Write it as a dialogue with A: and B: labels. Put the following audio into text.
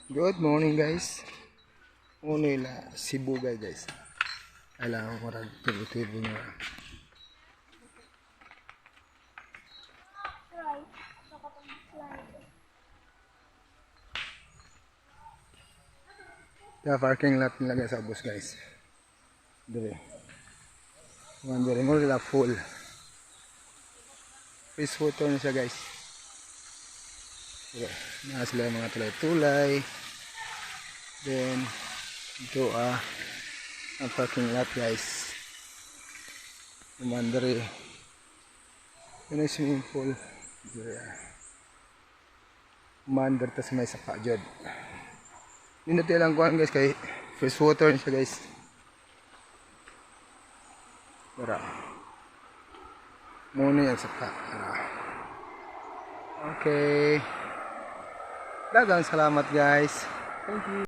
A: Good morning, guys. Uno ila Sibugay, guys. Kailangan ko rag tibo-tibo na.
B: Try. Ito ka pang slide.
A: The parking lot nila, guys, sa bus, guys. Dire. One dire mo sila full. Fresh water na siya, guys. Dire. Na sila yung mga tulay-tulay. Then ito ang parking lot, guys. Umandere. Yun ang swimming pool. Dire. Umaandar ta sa may sapa jud. Nindot lang kuan, guys, kay fresh water ni siya, guys. Tara. Muna yung sapa. Tara. Okay. Dagang salamat, guys. Thank you.